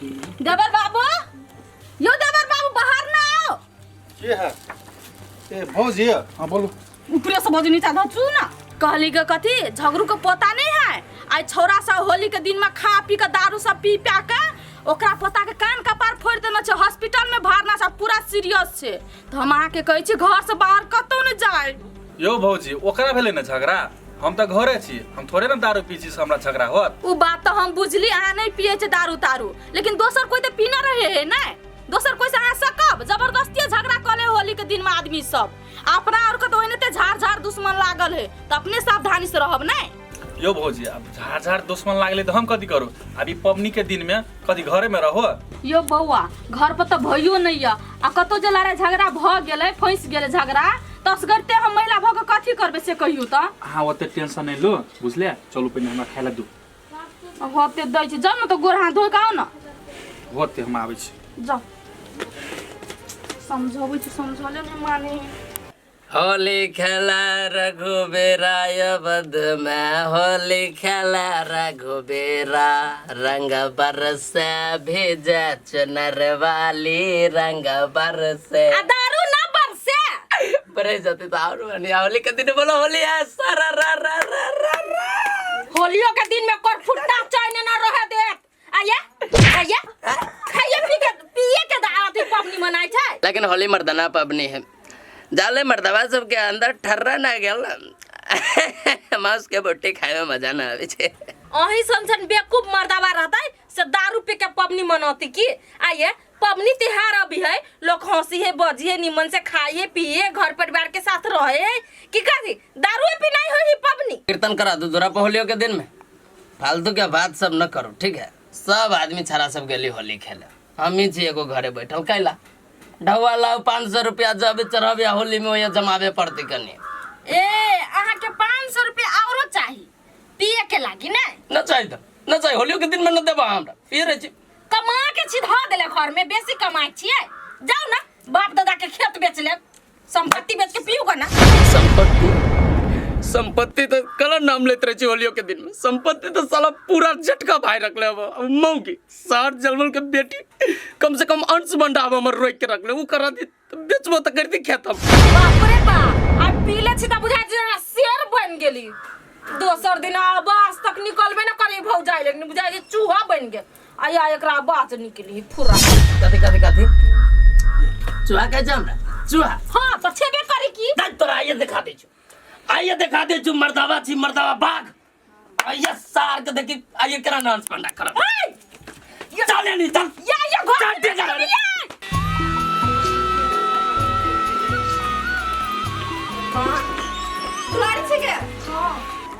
देवर बाबू, यो देवर बाबू, बाहर ना आओ। के है ए भौजी? हाँ, बोलू। ऊपरे से भौजी नीचा धचू ना। कहली के कथी झगड़ू के पोता नहीं है? आई छौरा सब होली के दिन में खा पी के, दारू सब पी पा के ओकरा पोता के कान कपार फोड़ देने छै, हॉस्पिटल में भरना छै, पूरा सीरियस छै। तऽ हम अहाँके कहै छी, घर से बाहर कतौ नहि जाय। यौ भौजी, ओकरा भेलै ने झगड़ा, हम तऽ घरे छी, हम थोड़े ने दारू पी छी से हमरा झगड़ा होत। उ बात तऽ हम बुझली, अहाँ नहीं पिए छै दारू तारू, लेकिन दोसर कोई तऽ पीना रहे है ने। दोसर कोई से अहाँ सकब जबरदस्ती झगड़ा कले? होली के दिन में आदमी सब अपना और के तो ओहिने झाड़ झाड़ दुश्मन लागल है, तऽ अपने सावधानी से रहब ने। यौ भौजी, अब झाड़ झाड़ दुश्मन लागले तऽ हम कथी करू? अभी पबनी के दिन में कथी घरे में रहो? यो बौआ, घर पर तऽ भयो नहीं यऽ, आ कतौ जे लड़ाई झगड़ा भऽ गेलै, फंसि गेलै झगड़ा, तऽ असगरते हम महिला भऽ कऽ कथी करबै, से कहियौ तऽ। अहाँ ओते टेंशन नहीं लो, बुझलियै? चलू, पहिने हमरा खाय लए दू। होते दै छै, जाउ ने तऽ गोर हाथ धोइ कऽ आउ ने। होते, हम आबै छी। जाउ। समझबै छी, समझले नहि माने। होली खेला रघुबेरा अवध में, होली खेला रघुबेरा, रंग बरसे भेजे चुनर वाली, रंग बरसे। आ दारू ना बरसे? बरस जाते तो और बढ़िया। होली के दिन बोलो होली है सारा रा रा रा रा रा। होलियो के दिन में कर फुट्टा चैन ना रहे देत। आये आये, खाइए पी के, पिए के अथी पबनी मनाइ छै। लेकिन होली मर्दाना पबनी है, जाले मर्दवा सबके अंदर ठर्रा ना गेल, मांस के बोटी खाए में मजा ना आवे छे। अही सन सन बेवकूफ मर्दावा रहतै से दारू पी के पबनी मनौती की? आइए, पबनी तिहार अभी है, लोग हंसी है, बजी है, निमन से खाइए पिए, घर परिवार के साथ रहे है कि कथी दारू पी नहीं होई पबनी? कीर्तन करा दो तोरा पर होलियो के दिन में, फालतू के बात सब न करो, ठीक है? सब आदमी छाड़ा सब गेली होली खेले, हम ही छी एगो घरे बैठल। कैला ढौआ लाओ, 500 रुपया जब चढ़ब या होली में वही जमाबे पड़ती कनी। ए, अहाँ के 500 रुपया औरो चाही पिए के लागी ने? न चाही तो न चाही, होलियो के दिन में न देबा हमरा, पिए रहे छी। कमा के छी धऽ देले घर में, बेसी कमाई छियै। जाउ ना, बाप दादा के खेत बेच लेब, संपत्ति बेच के पीऊ ना। संपत्ति, संपत्ति तो कल नाम लेते रहे छी होलियो के दिन में। संपत्ति तो साला पूरा झटका भाई रख ले। अब मऊगी सार जलमल के बेटी कम से कम अंश बंडा हमर रोक के रख ले, उ करा दी तो बेचबो तो कर दी खेत हम। बाप रे बाप, आ पीले छी त बुझाइ छै शेर बन गेली। दोसर दिन आवाज तक निकलबे न करी भौजाई, लेकिन बुझाइ छै चूहा बन गेल। आया एकरा आवाज निकली फुरा। कथी कथी कथी चूहा कहै छै हमरा चूहा? हाँ, तो छेबे करी की। दाइ तोरा आइए देखा दै छु, आइए देखा दै छु। मर्दावा छी, मर्दावा बाघ। आइए सार के देखी, आइए केना डांस पंडा करब। चल नहीं चल। या या घर चल, ठीक है। दुलारी छै के?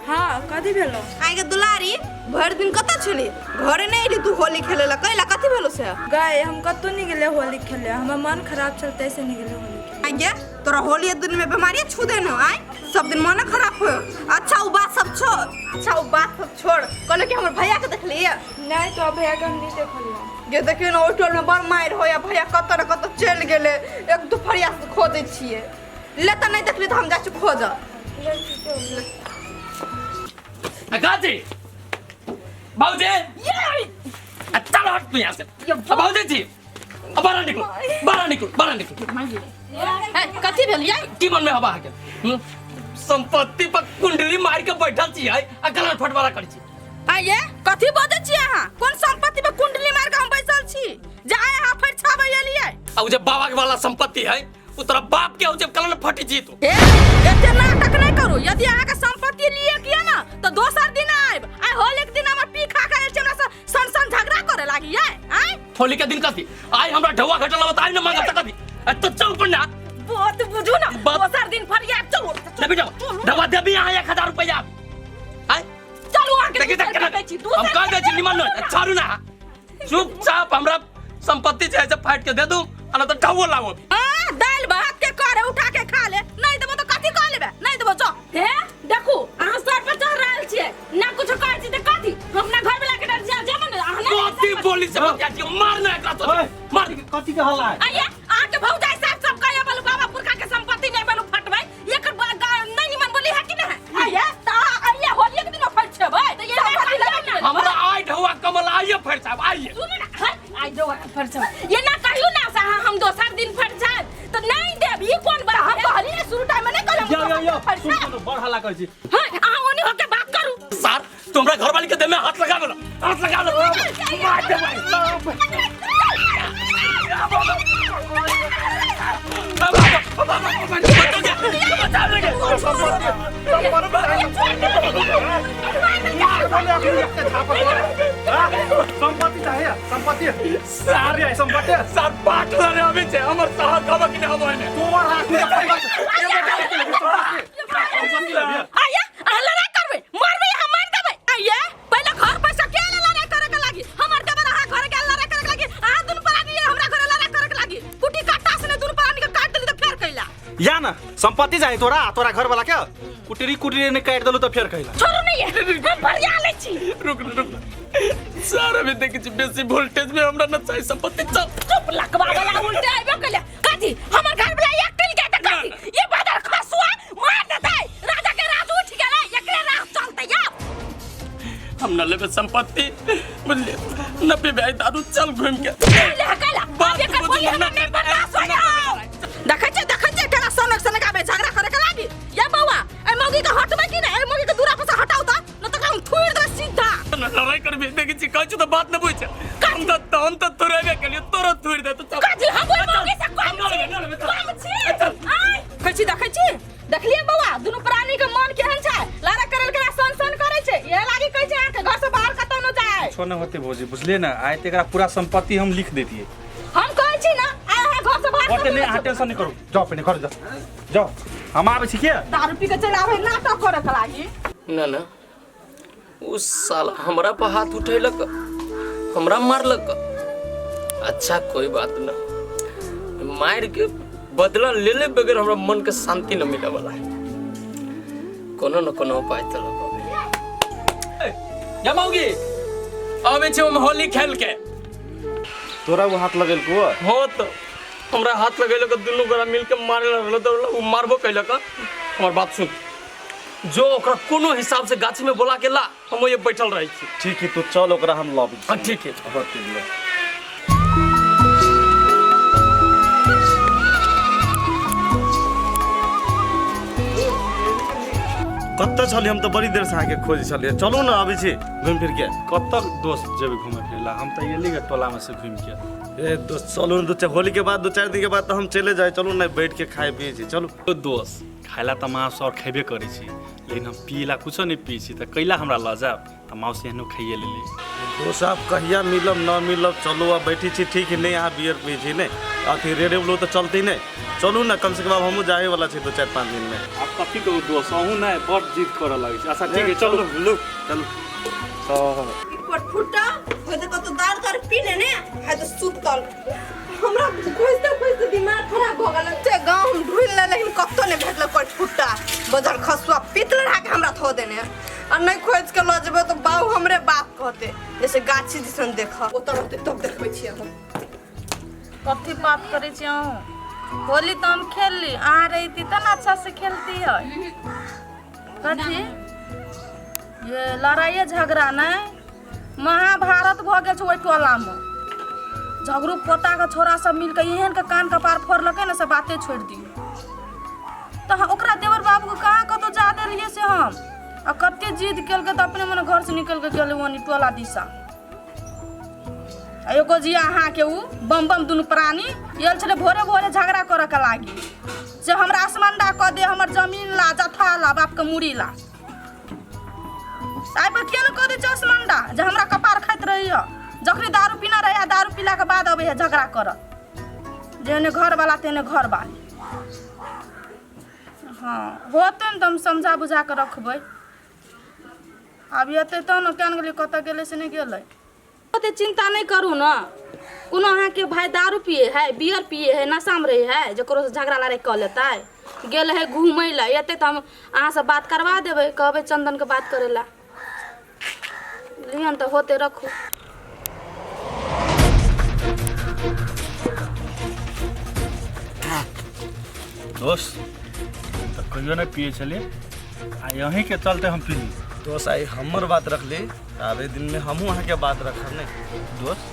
हाँ, कथी भेलो? आइ के दुलारी, भरि दिन कतऽ छली? घरे नहि एली तू होली खेले ला, कैला? कथी भेलो से? गाय, हम कतौ नहीं गेले होली खेले, हमर मन खराब छल तैसे नहीं गेले होली खेले। आइ गे, तोरा होली दिन में बीमारी छू देनो? आइ सब दिन मन खराब हो। अच्छा उ बात सब छोड़, अच्छा उ बात सब छोड़, कहलो कि हमर भैया के देखली? नहीं तो, भैया के हम नहीं देखलियो। गे देखियो ने, ओहि टोल में बड़ मारि होया, भैया कतऽ ने कतऽ चलि गेलै, एक दुपहरिया से खोजै छियै। ले तऽ नहि देखली तऽ हम जाइ छी खोजऽ। गाजी बाबूजी, चल हट तू यहाँ से। बाबूजी जी, अब बाहर निकलो, बाहर निकलो, बाहर निकलो। ए, कथी भेल ये? की मन में हवा के हम्म? संपत्ति पर कुंडली मार के बैठल छी है आ गला फटवारा करै छी। आइए, कथी बजै छी अहाँ? कोन संपत्ति पे कुंडली मार के हम बैसल छी जे आइ अहाँ फरिछाबै एलियै? आ उ जे बाबा के वाला संपत्ति है, उ तोरा बाप के, उ जे कलन फटी छी तू। ए, एते नाटक नहि करू। यदि अहाँके संपत्ति लिए के ये ने तऽ दोसर दिन आयब। आइ होली के दिन हमर पी खा के आयल छी, हमरा से सन सन झगड़ा करे लागी ये आइ? होली के दिन कथी? आइ हमरा ढौआ घटल होत, आइ न मांगब त कथी? आ तो चौक पर ना बहुत बुझू ना। बाप- दोसर दिन फरियाद, चलू। देबी जाओ ढौआ देबी अहाँ 1000 रुपया आइ? चलू, अहाँके देखी दूसर देख केना दिन दै छी, हम दूसर कह दै छी दिन निमन न छाड़ू ना, चुपचाप हमरा संपत्ति जे है से फाट के दे दू, आ न त ढौओ लाओ अभी। आ, दालि भात के करे उठा के खा ले। नहीं देबो तऽ कथी कह लेबे? नहीं देबो, जो। हे देखू, अहाँ सर पर चढ़ रहल छियै ना, कुछो कहै छी तऽ कथी? हम अपना घर वाला के डर जा जेबो ने अहाँ नहि। कथी बोली से बतिया छी? मार ना एकरा तो, मार। कथी के हल्ला है? आइए, अहाँ के भौजाई साहब सब कहे बोलू बाबा पुरखा के संपत्ति नहीं बोलू फटबै, एकर नहीं निमन बोली है कि नहीं? आइए तऽ आइए, होलिये के दिन फट छेबै तऽ ये नहीं। हमरा आइ ढौआ कमल आइए फरसाब आइए। सुनू ना, हट, आइ जो फरसाब ये ना कहियो ना से अहाँ हम दोसर दिन फरसाब तो नहीं देब। ई कोन बात हम कहली ना शुरू टाइम में नहीं कहली यो यो यो, सुन फरसाब। सुन, बड़ हल्ला करै छी। हां, अहाँ ओनी होके बात करू। सार तू हमरा घरवाली के देह में हाथ लगा लो, हाथ लगा लो, मार दे भाई। संपत्ति चाहिए, संपत्ति सार है, संपत्ति। सार पाट लरे अबै छै हमर साहब कहब कि नहि हबै ने तोहर हाथ में संपत्ति लेबिहे। आया अहाँ लड़ाई करबै, मारबै, अहाँ मार देबै। आइए पहिले घर पैसा के ले लड़ाई करे के लागी, हमर देवर अहाँ घर के लड़ाई करे के लागी, अहाँ दुनू प्राणी हमरा घर लड़ाई करे के लागी। कुटी काटा से ने दुनू प्राणी के काट देली त फेर कैला। या ना संपत्ति चाही तोरा, तोरा घर वाला के कुटरी कुटरी ने काटि देलू त फेर कैला। छोड़ू नहीं, हम फरिया लै छी। रुक रुक सर, अभी देखै छी बेसी वोल्टेज में हमरा न चाही संपत्ति। चल चुप, लकवा वाला उल्टे आइबो कैला। कथी हमर घर वाला एक टिल के त कथी ये बदर खसुआ मार देतै, राजा के राज उठ गेलै, एकरे राज चलतै। या हम न लेबै संपत्ति, बुझलिए न पीबै दारू, चल घूम के कैला कैला। बात अब एकर बुझू बोली न हमरा नहीं बर्दाश्त होइया। देखै छी, देखै छी केना सनक सनक आबै झगड़ा करे के लागी। ये बौआ, ए मौगी के हटबै कि नै? ए मौगी के दूरा पर से हटाउ त न त हम थुइर देबै सीधा। न लड़ाई करबी, देखै छी कहै छी त बात न बुझै छै। हम त तोरेबे केलियो, तोरो थुइर दे त चल। कथी हम ओइ मौगी से कम न लेबै, न लेबै, छी? चल। कम छी? आय कहै छी, देखै छी, देखलियै बौआ दुनू प्राणी के मन केहन छै, लड़ाई करल केना सन सन करै छै। इहे लागी कहै छै अहाँके घर से बाहर कतौ न जाय। कुछो न होते भौजी, बुझलिए ना? आइ त एकरा पूरा संपत्ति हम लिख देतियै। हम कहै छी ना आइ अहाँ घर से बाहर ओते कतौ नहीं, न अहाँ जाउ। टेंशन नहीं करू, जाओ पहिने घर जाओ, जाओ हम आबै छी के। दारू पी के चलि आबै नाटक करे के लागी। ना ना, उ साला हमरा पर हाथ उठेलक, हमरा मारलक। अच्छा कोई बात ना, मार के बदला लेले बगैर हमरा मन के शांति न मिले वाला है। कोनो न कोनो उपाय तो लगाबे। जमाउगी आबै छै हम होली खेल के। तोरा वो हाथ लगेलको? हो तो हमरा हाथ लगेलक, दुनू गोरा मिल के मारे लगल, दौड़ल, उ मारबो कैलक। हमर बात सुन, जो ओकरा कोनो हिसाब से गाछी में बोला के ला, हम ओए बैठल रहै छी। ठीक है, तू चल, ओकरा हम लबै छी। हाँ ठीक है। हाँ, ठीक है। कतऽ छलियै? हम तऽ बड़ी देर से अहाँके खोजै छलियै। चलू ने, अबै छी घुमि फिर के। कतऽ दोस्त जेबै घूमे फिरे ला? हम तऽ एली गे टोला में से घूमि के। ए दोस्त चलू ने, दू चारि होली के बाद, दू चारि दिन के बाद तऽ हम चले जाइ। चलू ने, बैठ के खाइ पियै छी, चलू। ओ दोस्त, खाय ला तऽ मांस और खेबे करै छी, लेकिन हम पियै ला कुछो नहीं पियै छी, तऽ कैला हमरा लऽ जायब? तऽ माउस एहनो खाइए लेली। दोस्त साहब कहिया मिलब न मिलब, चलू आब बैठी छी। ठीक है, नहीं अहाँ बियर पियै छी नहीं अथी रेडे ब्लू तऽ चलती नहीं। चलू ने, कम से कम आब हमहूँ जाए वाला छी दू चारि पाँच दिन में। आब कथी कहू दोस्त, अहूँ नहि बड़ जिद करऽ लगै छी। अच्छा ठीक है, चलू। लू चलू। फुटा होते कतौ दारू तारू पी लेने है तो सुतल। हमरा खोजते खोजते दिमाग खराब भऽ गेल। एते गाँव हम ढूंढि लेलियै लेकिन कतौ नहि भेटल कोइ फुट्टा। बजर खसुआ पीतल रहा के हमरा थो देने, आ नहि खोजि के लऽ जेबै तऽ बाबू हमरे बाप कहते। जैसे गाछी दिसन देख ओतऽ रहते तब देखबै छियै हम। कथी बात करै छी अहूँ? होली तऽ हम खेलली, अहाँ रहिती तऽ ने अच्छा से खेलती है। कथी ये लड़ाइए झगड़ा नहि महाभारत भऽ गेल छै ओहि टोलामे। झगड़ू पोता के छोरा सब मिलके एहन के कान कपार फोड़लकै ने से बाते छोड़ि दियौ। तऽ ओकरा देवर बाबूके कहाँ कतौ जा देलियै से हम, आ कते जिद केलकै तऽ अपने मने घर से निकलि के गेलै ओनी टोला दिशा। आ एगो जी अहाँके उ बम बम दुनू प्राणी आयल छलै भोरे भोरे झगड़ा करऽ के लागी से हमरा असमंदा कऽ दे, हमर जमीन ला, जथा ला, बापके मूड़ी ला। आइ पर किया ने कऽ दै छै असमंदा जे हमरा कपार खाइत रहैया। जखनी दारू पीना रहैया, दारू पीलाके बाद अबै है झगड़ा करऽ, जेहने घरवाला तेहने घरवाली। हाँ होतै ने तऽ हम समझा बुझा कऽ रखबै। आब एतै तहन ने, केहन गेलै, कतऽ गेलै से नहि गेलै। ओते चिंता नहीं करू न, कोनो अहाँके भाई दारू पिए है, बियर पिए है, नशामे रहे है, जकरो से झगड़ा लड़ाई कऽ लेतै। गेल है घूमै लए, एतै तऽ हम अहाँसँ बात करवा देबै, कहबै चंदनके बात करै लए। लियन तऽ होतै, रखू। दोस्त तऽ कहियो नहि पियै छलियै, आ यहीँके चलते हम पीली। दोस्त आइ हमर बात रखली, आबे दिन में हमहूँ अहाँके बात रखब ने। दोस्त,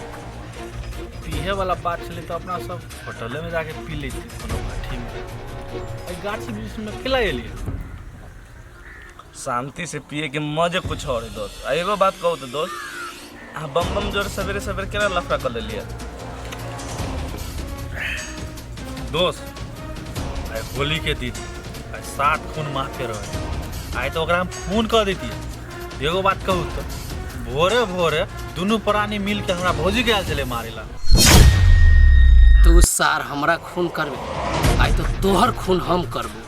पीहे वाला बात छलै तऽ अपना सब होटले में जाके पी लेती, कोनो भट्ठी में। एहि गाछी वृक्ष में केला एलियै? शांति से पिए के मजे कुछ और है दोस्त। आ एगो बात कहू तो दोस्त, अहाँ बम बम जोर सवेरे सवेरे केना लफड़ा कर लेलियै? दोस्त, आइ होली के दिन, आइ सात खून माफे रहे, आइ तऽ ओकरा हम खून कऽ दैतियै। एगो बात कहू तऽ, भोरे भोरे दुनू प्राणी मिल के हमरा भौजी के आयल छलै मारे ला। तू सार हमरा खून करबे, आइ तो तोहर खून हम करबो।